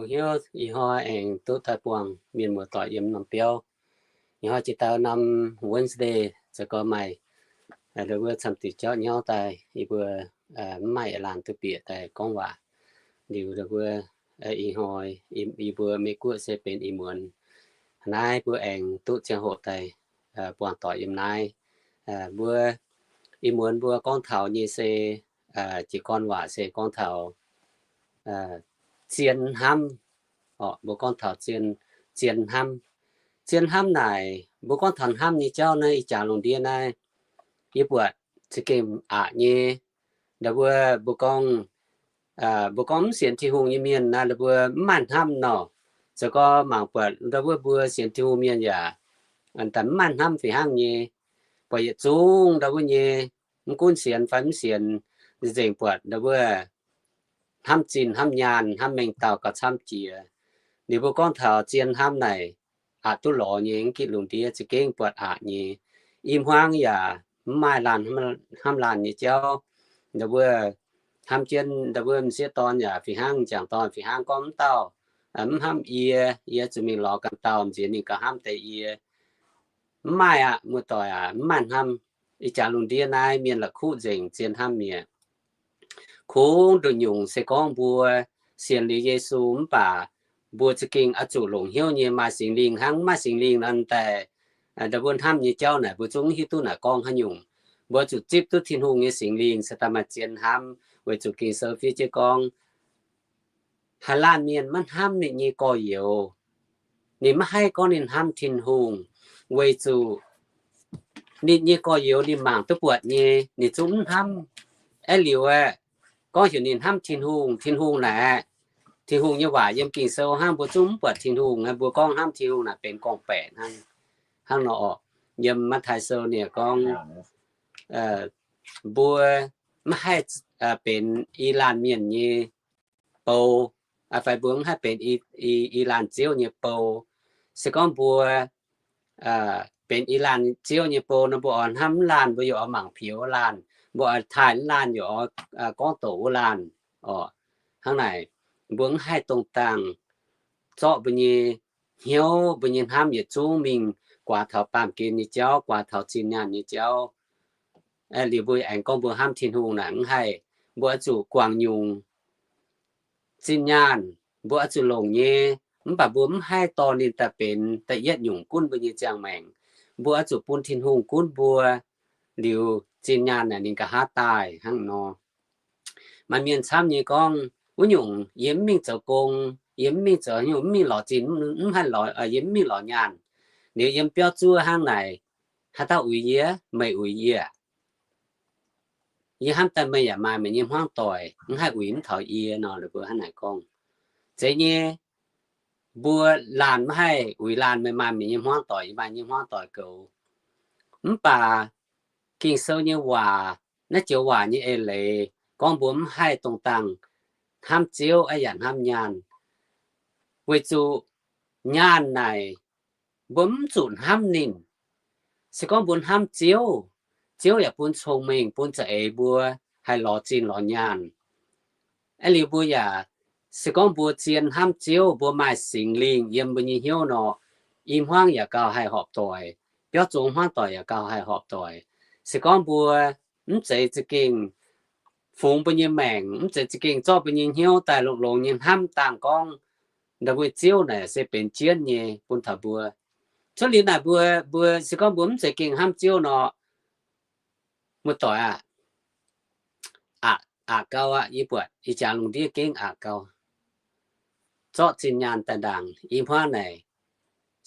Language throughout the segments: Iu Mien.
hnyouv ih hnoi aengx duqv daaih buangh mienh muoz-doic yiem norm biauv. Ih hnoi jiex daaih norm Wednesday, zoux gau maaih ndau wuov camv diuc jauv nyauv daaih, yie mbuo mv maaih laanh duqv bieqc daaih gorngv waac. Liuz ndau wuov ih hnoi yie mbuo Meiv Guoqv se benx ih muonz naaiv mbuo aengx duqv ziangh hoc daaih buangh doic yiem naaiv. Mbuo ih muonz mbuo gorngv taux nyei se jiez gorn waac se gorngv taux zien hnamv. Mbuo gorngv taux zien, zien hnamv. Zien hnamv naaic, mbuo gorngv taux hnamv nyei jauv naaiv, ih jaax lungh ndiev naaiv, yie buatc za'gengh aqc nyei. Ndau wuov mbuo gorngv, mbuo gorngv mv sienx Tin-Hungh nyei mienh naaiv, ndau mbuo mv maaih hnamv nor. Zoux gau mangc buatc ndau wuov mbuo sienx Tin-Hungh mienh yaac daaih mv maaih hnamv fih hnangv nyei. Buatc yietc zungv ndau wuov nyei, mv gunv sienx fai mv sienx, nzengc buatc ndau wuov hnamv zinh, hnamv nyaanh, hnamv mengh dauh gauh camv jiex. Liuz mbuo gorngv taux zien hnamv naaic, aqc duqv lorz nyei, mv gitv lungh ndiev za'gengh buatc aqc nyei. I hmuangv yaac mv maaih laanh hnamv laanh nyei jauv. Ndau wuov hnamv jienv ndau wuov m'sieqv dorn yaac fih hnangv, m'jangc dorn fih hnangv gorngv mv dauh mv hnamv yie, yie zuqc mingh lorz ganh dauh nziex ninh gauh hnamv deix yie. Mv maaih aqv, muoz-doic aac, mv maaih hnamv. Ih jaax lungh ndiev naaiv mienh la'kuqv nzengc zien hnamv mi'aqv. Kungx nduqc nyungc se gorngv mbuo sienx liuz Yesu mv baac mbuo za'gengh oix zuqc longc hnyouv nyei maaih Singx Lingh hnangv. Mv maaih Singx Lingh nor daaih, ndau wuov hnamv nyei jauv naaic mbuo zungv mv hiuv duqv naaic gorngv haaix nyungc. Mbuo zuqc zipv duqv Tin-Hungh nyei Singx Lingh se daaih maaih zien hnamv, weic zuqc Ging-Sou fiev jienv gorngv, haaix laanh mienh maiv hnamv ninh nyei gorx-youz, ninh maiv haih gorngv ninh hnamv Tin-Hungh, weic zuqc ninh nyei gorx-youz ninh mangc duqv buatc nyei, ninh zungv mv hnamv. Aeqv, liuz aeqv, gorngv heuc ninh hnamv Tin-Hungh, Tin-Hungh naaic, Tin-Hungh nyei waac yiem Ging-Sou hnangv, mbuo zungv mv buatc Tin-Hungh, mbuo gorngv hnamv Tin-Hungh naaic benx gorngv-baeqc hnangv. Hnangv nor, yiem Matv^taai Sou ninh gorngv, mbuo maiv haih benx i laanh mienh nyei bou, fai mbuo mv haih benx i laanh ziouv nyei bou. Se gorngv mbuo benx i laanh ziouv nyei bou nor, mbuo oix hnamv mv laanh, mbuo yaac oix mangc piex wuov laanh, mbuo oix taaih mv laanh, yaac oix gorngv doqc wuov laanh. Oc, hnangv naaic, mbuo mv haih dongh dangh zorqv mbuo nyei hnyouv, mbuo nyei hnamv yietc zungv mingh guaax taux baamh gen nyei jauv, guaax taux zinh nyaanh nyei jauv. Liuz mbuo aengx gorngv mbuo hnamv Tin-Hungh naaic mv haih. Mbuo oix zuqc guangc nyungc zinh nyaanh, mbuo oix zuqc longc nyei, mv baac mbuo mv haih dorh ninh daaih benx da'yietv nyungc gunv mbuo nyei ziangh maengc. Mbuo oix zuqc bun Tin-Hungh gunv mbuo, liuz zinh nyaanh naaic ninh nqa'haav daaih hnangv nor. Maaih mienh camv nyei gorngv, wuov nyungc yie mv mingh zoux gong, yie mv mingh zoux nyungc, mv mingh lorz zinh, mv haih, yie mv mingh lorz nyaanh. Liuz yiem biauv zuov hnangv naaic, haaix dauh uix yie? Meih uix yie? Yie hnamv daaih meih yaac maaih meih nyei hmuangv doic, mv haih uix mv taux yie nor, ninh mbuo hnangv naaic gorngv. Zeiz nyei, mbuo laanh maiv haih uix laanh, meih maaih meih nyei hmuangv doic, yie maaih nyei hmuangv doic goux. Mv baac Ging-Sou nyei waac, naaiv joux waac nyei eix leiz gorngv mbuo mv haih dongh dangh hnamv Ziouv aqv yaac hnamv nyaanh, weic zuqc nyaanh naaic mbuo mv zuqc hnamv ninh. Se gorngv mbuo hnamv Ziouv, Ziouv yaac bun cong-mengh bun za'eix mbuo haih lorz zinh lorz nyaanh. Aqv liuz mbuo yaac, se gorngv mbuo zien hnamv Ziouv, mbuo maaih Singx Lingh yiem mbuo nyei hnyouv nor, i hmuangv yaac gauh haih horpc doic, biauv zong hmuangv doic yaac gauh haih horpc doic. Se gorngv mbuo mv zeiz za'gengh fungx mbuo nyei maengc, mv zeiz za'gengh zorqv mbuo nyei hnyouv daaih longx-longx nyei hnamv dangh gorngv, ndau wuov Ziouv naaic se benx jienv nyei bun taux mbuo. Cuotv liuz naaic mbuo, mbuo se gorngv mbuo mv zeiz gengh hnamv Ziouv nor, muoz-doic aah, aqc, aqc gau aqv. Yie buatc ih jaax lungh ndiev gengh aqc gau. Zorqv zinh nyaanh daaih ndaangc i hmuangv naaic,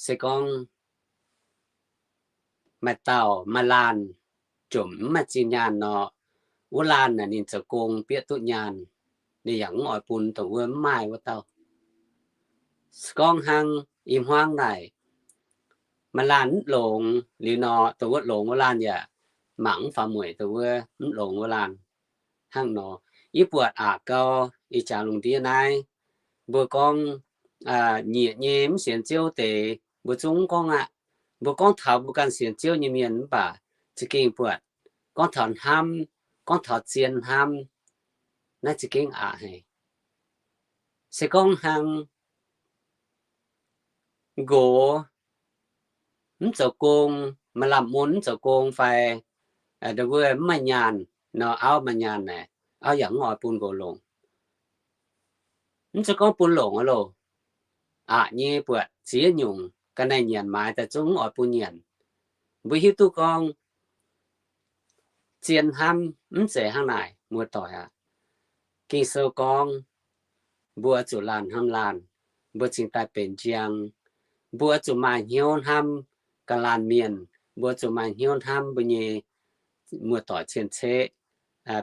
se gorngv maaih dauh maaih laanh jomc mv maaih zinh nyaanh nor, wuov laanh naaic ninh zoux gong bieqc duqv nyaanh, ninh yaac mv oix bun dongh wuov mv maaih wuov dauh. Se gorngv hnangv i hmuangv naaic, maaih laanh mv longx liuz nor, dongh wuov longx wuov laanh yaac mangc mv faaux mueic dongh wuov mv longx wuov laanh. Hnangv nor, yie buatc aqc gau, ih jaax lungh ndiev naaiv, mbuo gorngv nyiec nyei mv sienx Ziouv deix, mbuo zungv mv gorngv aqv. Mbuo gorngv taux mbuo ganh sienx Ziouv nyei mienh mv baac za'gengh buatc gorngv taux hnamv, gorngv taux zien hnamv, naaiv za'gengh aqc haic. Se gorngv hnangv nqox mv zoux gong, maaih lamh mun mv zoux gong fai nduov wuov mv maaih nyaanh nor, auv maaih nyaanh naaic, auv yaac mv oix bun nqox longc. Mv zeiz gorngv bun longc aqv loh. Aqc nyei buatc ziex nyungc ga'naaiv nyanc maaiz daaih zungv mv oix bun nyanc. Mbuo hiuv duqv gorngv zien hnamv mv zeiz hnangv naaic, muoz-doic aqv. Ging-Sou gorngv mbuo zuqc laanh hnamv laanh, mbuo cingx daaih benx njang. Mbuo zuqc maaih hnyouv hnamv ga'laanh mienh, mbuo zuqc maaih hnyouv hnamv mbuo nyei muoz-doic cien-ceqv,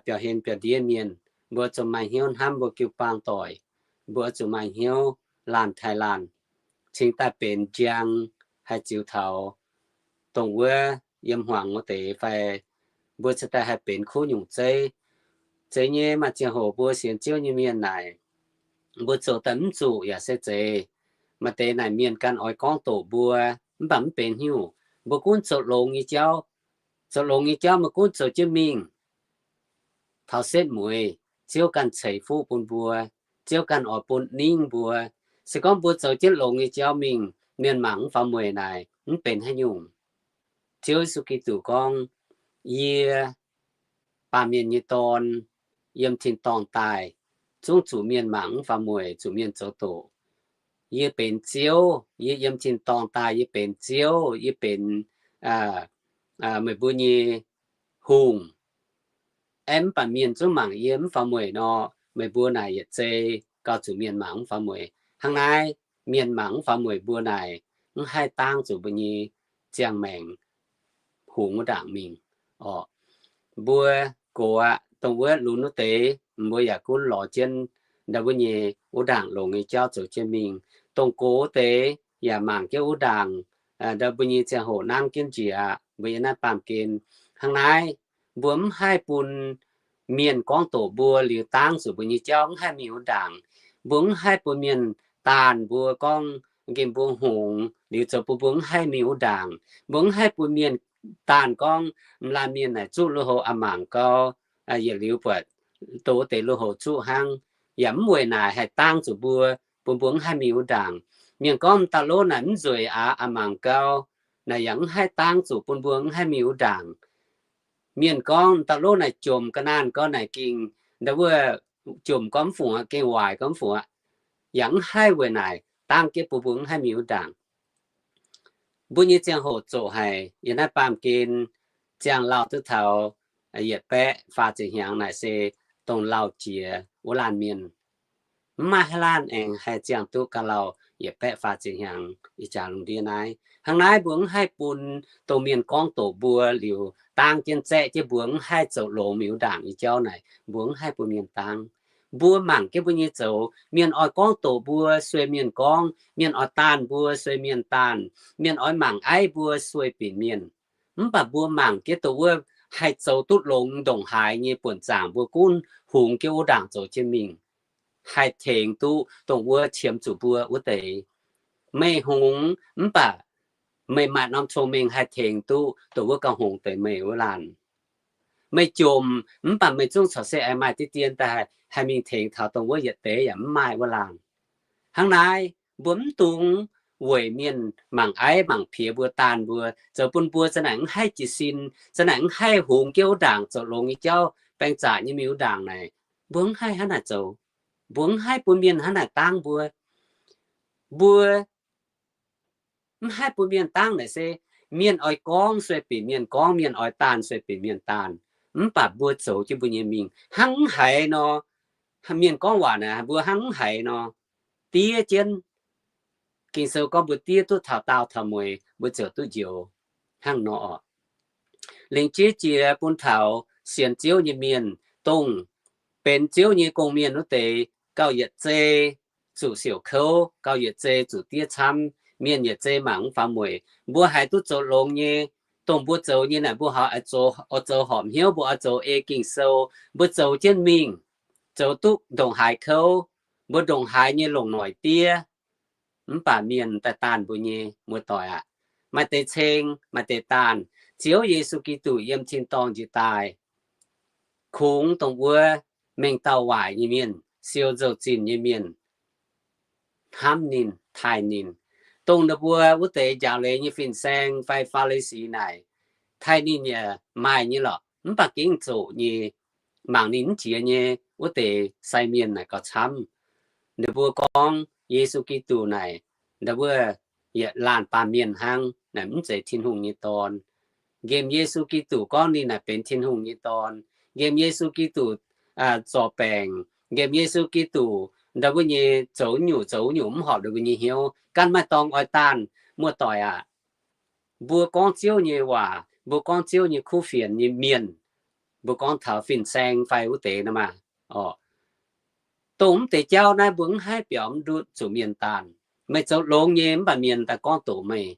biauv-hlen biauv-ndiev mienh, mbuo zuqc maaih hnyouv hnamv mbuo jiu-baang doic, mbuo zuqc maaih hnyouv laanh taaih laanh, cingx daaih benx njang, haih ziux taux dongh wuov yiem hmuangx wuov deix fai mbuo cingx daaih haih benx kuv nyungc zeiv. Zeiz nyei, maaih ziangh hoc mbuo sienx Ziouv nyei mienh naaic, mbuo zoux daaih mv zuqc yaac se zeiz. Maaih deix naaic mienh ganh oix gorngv doqc mbuo, mv baac mv benx haaix nyungc. Mbuo gunv zoux longx nyei jauv, zoux longx nyei jauv mbuo gunv zoux jienv mingh. Taux setv mueiz Ziouv ganh ceix fuqv bun mbuo, Ziouv ganh oix bun ningv mbuo. Se gorngv mbuo zoux jienv longx nyei jauv mingh, mienh mangc mv faaux mueic naaic, mv benx haaix nyungc. Ziouv Yesu Giduc gorngv, Yie, Baamh Mienh nyei Dorn, yiem tin-dorngh daaih, zungv zuqc mienh mangc mv faaux mueic, zuqc mienh zoux doqc. Yie benx Ziouv, yie yiem tin-dorngh daaih, yie benx Ziouv, yie benx meih mbuo nyei Hungh. Aeqv, mv baac mienh zungv mangc yie mv faaux mueic nor, meih mbuo naaic yietc zei gauh zuqc mienh mangc mv faaux mueic. Hnangv naaiv, mienh mangc mv faaux mueic mbuo naaic, mv haih dangv zuqc mbuo nyei ziangh maengc hungx wuov ndaangc mingh. Orqc, mbuo gox aqv, dongh wuov lunx wuov deix mbuo yaac gunv lorz jienv ndau wuov nyei wuov ndaangc longx nyei jauv zoux jienv mingh. Dongh gox wuov deix yaac mangc jienv wuov ndaangc ndau mbuo nyei ziangh hoc nangv jienv njiec aqv. Mbuo yiem naaiv baamh gen hnangv naaiv, mbuo mv haih bun mienh gorngv doqc mbuo liuz dangv zuqc mbuo nyei jauv mv haih mingh wuov ndaangc. Mbuo mv haih bun mienh daanh mbuo gorngv nqemh mbuo hngongx liuz zoux bun mbuo mv haih mingh wuov ndaangc. Mbuo mv haih bun mienh daanh gorngv m'laanh mienh naaic zuqv lui-houx aqc mangc gau, yietc liuz buatc doz deix lui-houx zuqv hnangv. Yaac mv weic naaic haih dangv zuqc mbuo, bun mbuo mv haih mingh wuov ndaangc. Mienh gorngv m'dauh lov naaic mv nzueic aqv, aqc mangc gau, naaic yaac mv haih dangv zuqc bun mbuo mv haih mingh wuov ndaangc. Mienh gorngv m'dauh lov naaic jomc ga'naanh gau naaic gingh, ndau wuov jomc gau mv fungc aqv, gengh waaic gau mv fungc aqv, yaac mv haih weic naaic dangv jienv bun mbuo mv haih mingh wuov ndaangc. Mbuo nyei ziangh hoc zoqc haic. Yiem naaiv baamh gen ziangh lauh duqv taux yietc baeqv faah ziepc hnyangx naaic se dongh lauh jiex wuov laanh mienh. Mv maaih haaix laanh aengx haih ziangh duqv gauh lauh yietc baeqv faah ziepc hnyangx ih jaax lungh ndiev naaiv. Hnangv naaiv mbuo mv haih bun dongh mienh gorngv doqc mbuo liuz dangv jienv zaeqv jienv mbuo mv haih zoux longx mingh wuov ndaangc nyei jauv naaic, mbuo mv haih bun mienh dangv. Mbuo mangc jienv mbuo nyei zoux. Mienh oix gorngv doqc mbuo, sueih mienh gorngv. Mienh oix daanh mbuo, sueih mienh daanh. Mienh oix mangc aiv mbuo, sueih binc mienh. Mv baac mbuo mangc jienv dongh wuov haih zoux duqv longx ndongc haaix nyei buonc zaangc mbuo gunv hungx jienv wuov ndaangc zoux jienv mingh, haih tengx duqv dongh wuov qiemx zuqc mbuo wuov deix. Meih hngongx mv baac meih maaih norm cong-mengh haih tengx duqv dongh wuov gauh hngongx deix meih wuov laanh. Meih jomc mv baac meih zungv corc se aengx maaih diqv dien daaih haih mingh tengx taux dongh wuov yietc deix yaac mv maaih wuov laanh. Hnangv naaiv, mbuo mv dungx weic mienh mangc aiv mangc piex mbuo, daanh mbuo, zoux bun mbuo za'naaic mv haih jiez sin, za'naaic mv haih hungx jienv wuov ndaangc zoux longx nyei jauv, baeng zaqc nyei mingh wuov ndaangc naaic. Mbuo mv haih hnangv naaic zoux. Mbuo mv haih bun mienh hnangv naaic dangv mbuo. Mbuo mv haih bun mienh dangv naaic se mienh oix gorngv sueih binc mienh gorngv, mienh oix daanh sueih binc mienh daanh. Mv baac mbuo zoux jienv mbuo nyei mingh hnangv mv haiz nor, mienh gorngv waac naaic mbuo hnangv mv haiz nor, diev jienv. Ging-Sou gorngv mbuo diev duqv taux daauh taux mueiz mbuo ziouc duqv njoux. Hnangv nor oc. Lingc jeiv jiex bun taux sienx Ziouv nyei mienh, dongh benx Ziouv nyei gong-mienh wuov deix, gauh yietc zei zuqc siouc kouv, gauh yietc zei zuqc diev camv, mienh yietc zei mangc mv faaux mueic. Mbuo haiz duqv zoux longx nyei, dongh mbuo zoux nyei naaic mbuo oix zoux horpc hnyouv, mbuo oix zoux ei Ging-Sou, mbuo zoux jienv mingh, zoux duqv ndongc haaix kouv, mbuo ndongc haaix nyei longc noic diev, mv baac mienh daaih daanh mbuo nyei, muoz-doic aac. Maaih deix ceng, maaih deix daanh. Ziouv Yesu Giduc yiem tin-dorngh njiec daaih, kungx dongh wuov mengh dauh waaic nyei mienh, siou nzou-zinh nyei mienh, hnamv ninh, taaih ninh. Dongh ninh mbuo wuov deix njaaux leiz nyei fin-saeng fai Faa^li^si naaic, taaih ninh yaac maaih nyei lorqc, mv baac gengh zoqc nyei, mangc ninh mv jiex nyei wuov deix sai mienh naaic gauh camv. Ninh mbuo gorngv Yesu Giduc naaic, ndau wuov yietc laanh baamh mienh hnangv, naaic mv zeiz Tin-Hungh nyei Dorn. Nqemh Yesu Giduc gorngv ninh naaic benx Tin-Hungh nyei Dorn. Nqemh Yesu Giduc zorc baengc. Nqemh Yesu Giduc ndau wuov nyei zoux nyungc zoux nyungc mv horpc ndau wuov nyei hnyouv, gan maaih dorngx oix daanh. Muoz-doic aac, mbuo gorngv Ziouv nyei waac, mbuo gorngv Ziouv nyei kuv fienx nyei mienh, mbuo gorngv taux fin-saeng fai wuov deix nor maah, dongh mv deix jauv naaiv mbuo mv haih biaux mv ndutv zuqc mienh daanh. Meih zoux longx nyei mv baac mienh daaih gorngv doqc meih.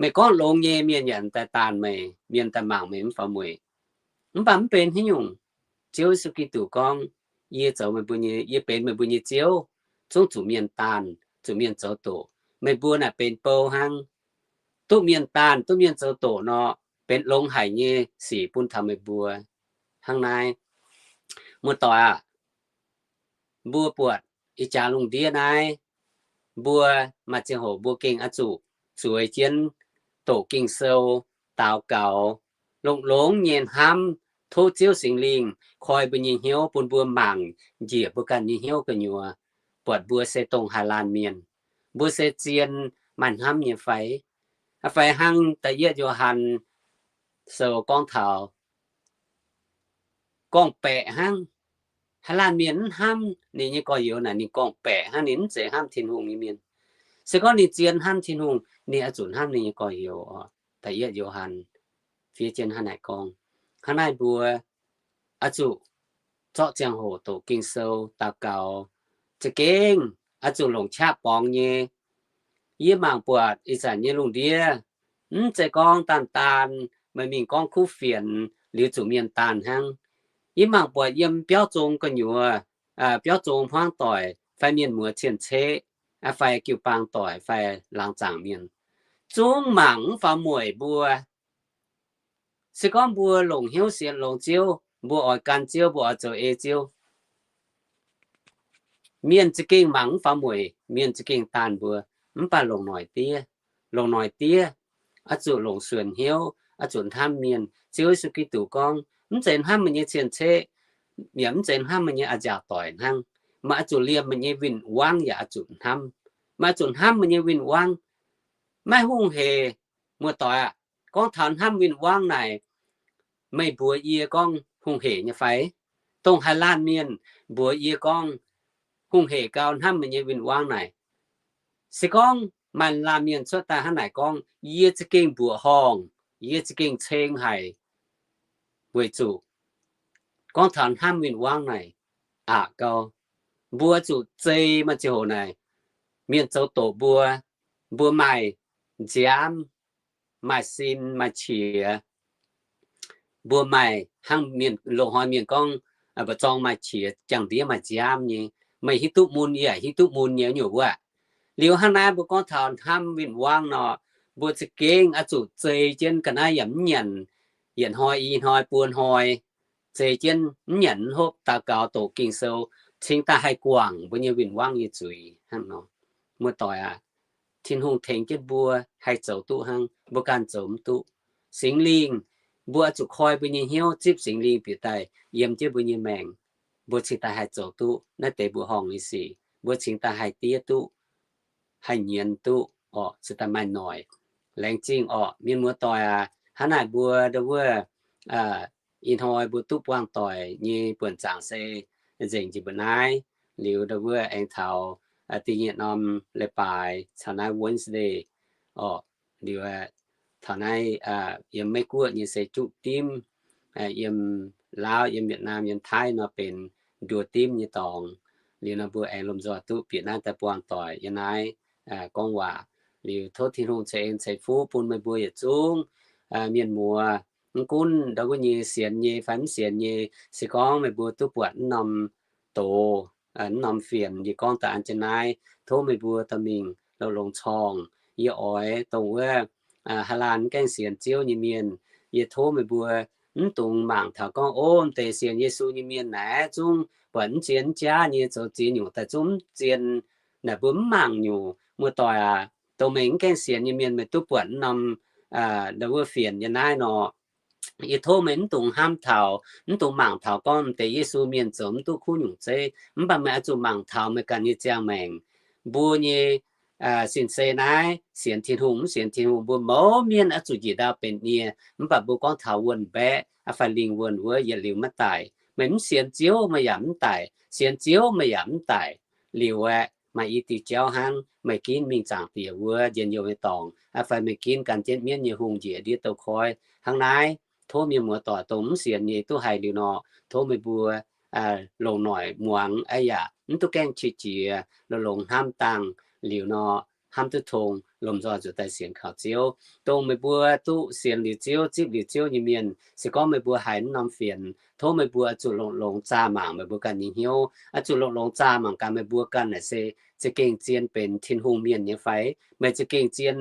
Meih gorngv longx nyei mienh yaac daaih daanh meih, mienh daaih mangc meih mv faaux mueic. Mv baac mv benx haaix nyungc. Ziouv Yesu Giduc gorngv, yie zoux meih mbuo nyei, yie benx meih mbuo nyei Ziouv, zungv zuqc mienh daanh, zuqc mienh zoux doqc. Meih mbuo naaic benx bou hnangv, duqv mienh daanh, duqv mienh zoux doqc nor, benx longx haic nyei sic bun taux meih mbuo. Hnangv naaiv, muoz-doic aac, mbuo buatc ih jaax lungh ndiev naaiv, mbuo maaih ziangh hoc mbuo gengh oix zuqc zueiz jienv doqc Ging-Sou, daux gaux, longx-longx nyei hnamv, tov Ziouv Singx Lingh koi mbuo nyei hnyouv bun mbuo mangc njiec mbuo ganh nyei hnyouv gu'nyuoz, buatc mbuo se dongh haih laanh mienh. Mbuo se zien maaih hnamv nyei fai? Fai hnangv da'yietv Yo^han sou gorngv taux, gorngv-baeqc hnangv. Haih laanh mienh mv hnamv ninh nyei gorx-youz naaic ninh gorngv-baeqc hnangv, ninh mv zeiz hnamv Tin-Hungh nyei mienh. Se gorngv ninh zien hnamv Tin-Hungh, ninh oix zuqc hnamv ninh nyei gorx-youz oc. Da'yietv Yo^han fiev jienv hnangv naaic gorngv. Hnangv naaiv mbuo oix zuqc zorqv ziangh hoc doqc Ging-Sou, daux gaux, za'gengh oix zuqc longc qaqv borngz nyei. Yie mangc buatc ih zanc nyei lungh ndiev, mv zeiz gorngv daanh daan meih mingh gorngv kuv fienx liuz zuqc mienh daanh hnangv. Yie mangc buatc yiem biauv zong gu'nyuoz, biauv zong hmuangv doic fai mienh muoz cien-ceqv, fai jiu-baang doic fai laangz zaangc mienh, zungv mangc mv faaux mueic mbuo. Se gorngv mbuo longc hnyouv sienx longx Ziouv, mbuo oix gan Ziouv, mbuo oix zoux ei Ziouv, mienh za'gengh mangc mv faaux mueic, mienh za'gengh daanh mbuo. Mv baac longc noic diev, longc noic diev, oix zuqc longc suonc hnyouv, oix zuqc hnamv mienh. Ziouv Yesu Giduc gorngv, mv zeiz hnamv meih nyei cien-ceqv, yaac mv zeiz hnamv meih nyei a'nziaauc doic hnangv. Meih oix zuqc liemh meih nyei win-wangv yaac oix zuqc hnamv. Meih oix zuqc hnamv meih nyei win-wangv. Maiv hungh hec. Muoz-doic aac, gorngv taux hnamv win-wangv naaic, meih mbuox yie gorngv hungh hec nyei fai? Dongh haaix laanh mienh mbuox yie gorngv hungh hec gau hnamv meih nyei win-wangv naaic? Se gorngv maaih laanh mienh cuotv daaih hnangv naaic gorngv, yie za'gengh mbuoqc horngh, yie za'gengh ceng haic. Weic zuqc gorngv taux hnamv win-wangv naaic, aqc gau, mbuo zuqc zei maaih ziangh hoc naaic, mienh zoux doqc mbuo, mbuo maaih nziaamv, maaih sin, maaih qiex. Mbuo maaih hnangv mienh loz-hnoi mienh gorngv, mba'zorng maaih qiex, jangx-ndiev maaih nziaamv nyei. Meih hiuv duqv mun, yie hiuv duqv mun nyei nyungc wuov. Liuz hnangv naaiv mbuo gorngv taux hnamv win-wangv nor, mbuo za'gengh oix zuqc zei jienv ga'naaiv yaac mv nyanc, yietc hnoi i hnoi buo hnoi, zei jienv mv nyanc mv hopv daux gaux doqc Ging-Sou, cingx daaih haih guangc mbuo nyei win-wangv nyei zuiz hnangv nor. Muoz-doic aac, Tin-Hungh tengx jienv mbuo haih zoux duqv hnangv, mbuo ganh zoux mv duqv. Singx Lingh, mbuo oix zuqc koi mbuo nyei hnyouv zipv Singx Lingh bieqc daaih yiem jienv mbuo nyei maengc, mbuo cingx daaih haih zoux duqv naaiv deix mbuoqc horngh nyei sic, mbuo cingx daaih haih diev duqv, haih nyienz duqv orqc, cingx daaih maaih noic. Laengz zingh orqc mienh muoz-doic aac, hnangv naaic mbuo ndau wuov ih hnoi mbuo duqv buangh doic nyei buonc zaangc se nzengc njiec mbuo naaiv. Liuz ndau wuov aengx taux da'nyeic norm leiz-baaix caux naaiv Wednesday orqc. Liuz taux naaiv yiem Meiv Guoqv nyei se juqv dimv, yiem Laauv, yiem Yietc Naam, yiem Taiv nor benx nduov dimv nyei dorngx. Liuz nor mbuo aengx lomh nzoih duqv bieqc naaiv daaih buangh doic yiem naaiv gorngv waac. Liuz tov Tin-Hungh ceix en ceix fuqv bun meih mbuo yietc zungv mienh muoz, mv gunv ndau wuov nyei sienx nyei fai mv sienx nyei, se gorngv meih mbuo duqv buatc mv norm doz, mv norm fienx, yie gorngv daaih an jienv naaiv, tov meih mbuo dorh mingh longx-longx corngh. Yie oix dongh wuov haaix laanh mv gaengh sienx Ziouv nyei mienh, yie tov meih mbuo mv dungx mangc taux gorngv, ov, m'deix sienx Yesu nyei mienh naaiv zungv buatc mv zien mv jaav nyei, zoux ziex nyungc daaih zungv mv zien, naaic mbuo mv mangc nyungc. Muoz-doic aac, Dongh meih mv gaengh sienx nyei mienh, meih duqv buatc norm wuov fienx nyei naaiv nor, yie tov meih mv dungx hnamv taux, mv dungx mangc taux gorngv m'deix Yesu mienh zoux mv duqv kuv nyungc zeiv. Mv baac meih oix zuqc mangc taux meih ganh nyei ziangh maengc. Mbuo nyei sin-sei naaiv, sienx Tin-Hungh mv sienx Tin-Hungh, mbuo mouz mienh oix zuqc njiec ndau benx nie. Mv baac mbuo gorngv taux wuonh mbaeqv fai lingh wuonh wuov yietc liuz maiv daic. Meih mv sienx Ziouv meih yaac mv daic, sienx Ziouv meih yaac mv daic. Liuz aeqv, maaih i diuh jauv hnangv, meih ginv mingh zaangc Diex wuov njien-youh nyei dorngx, fai meih ginv gan jienv mienv nyei hungh njiec ndiev douz-koiv. Hnangv naaiv, tov mienh muoz-doic dongh mv sienx nyei duqv haiz liuz nor, tov meih mbuo longc noic muangx aqv, yaac mv duqv gaengh qiex jiez, longx-longx hnamv dangh liuz nor, hnamv duqv tong, lomh nzoih zuqc daaih sienx kaux Ziouv. Dongh meih mbuo duqv sienx liuz Ziouv, zipv liuz Ziouv nyei mienh, se gorngv meih mbuo haiz mv norm fienx, tov meih mbuo oix zuqc longx-longx zaah mangc meih mbuo ganh nyei hnyouv, oix zuqc longx-longx zaah mangc gaax meih mbuo ganh naaic se za'gengh zien benx Tin-Hungh mienh nyei fai? Meih za'gengh zien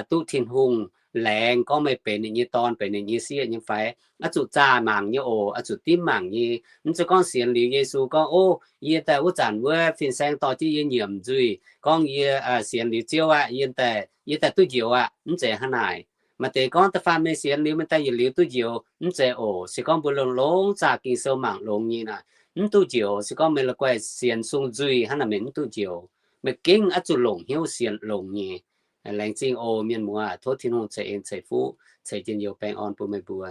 duqv Tin-Hungh laengz gorngv meih benx ninh nyei dorn, benx ninh nyei sieqv nyei fai? Oix zuqc zaah mangc nyei oc, oix zuqc dimv mangc nyei. Mv zeiz gorngv sienx liuz Yesu gorngv, Ov, yie daaih wuov zanc wuov fin-saeng dorh jienv yie nyiemc nzuih, gorngv yie sienx liuz Ziouv aqv, yie daaih duqv njoux aqv. Mv zeiz hnangv naaic. Maaih deix gorngv da'faanh meih sienx liuz meih daaih yietc liuz duqv njoux. Mv zeiz oc. Se gorngv mbuo longx-longx zaah Ging-Sou mangc longx nyei naaic, mv duqv njoux. Se gorngv meih la'guaih sienx sung nzuih hnangv naaic, meih mv duqv njoux. Meih gengh oix zuqc longc hnyouv sienx longx nyei. Laengz zingh oc mienh muoz, tov Tin-Hungh ceix en ceix fuqv ceix njien-youh baengh orn bun meih mbuo.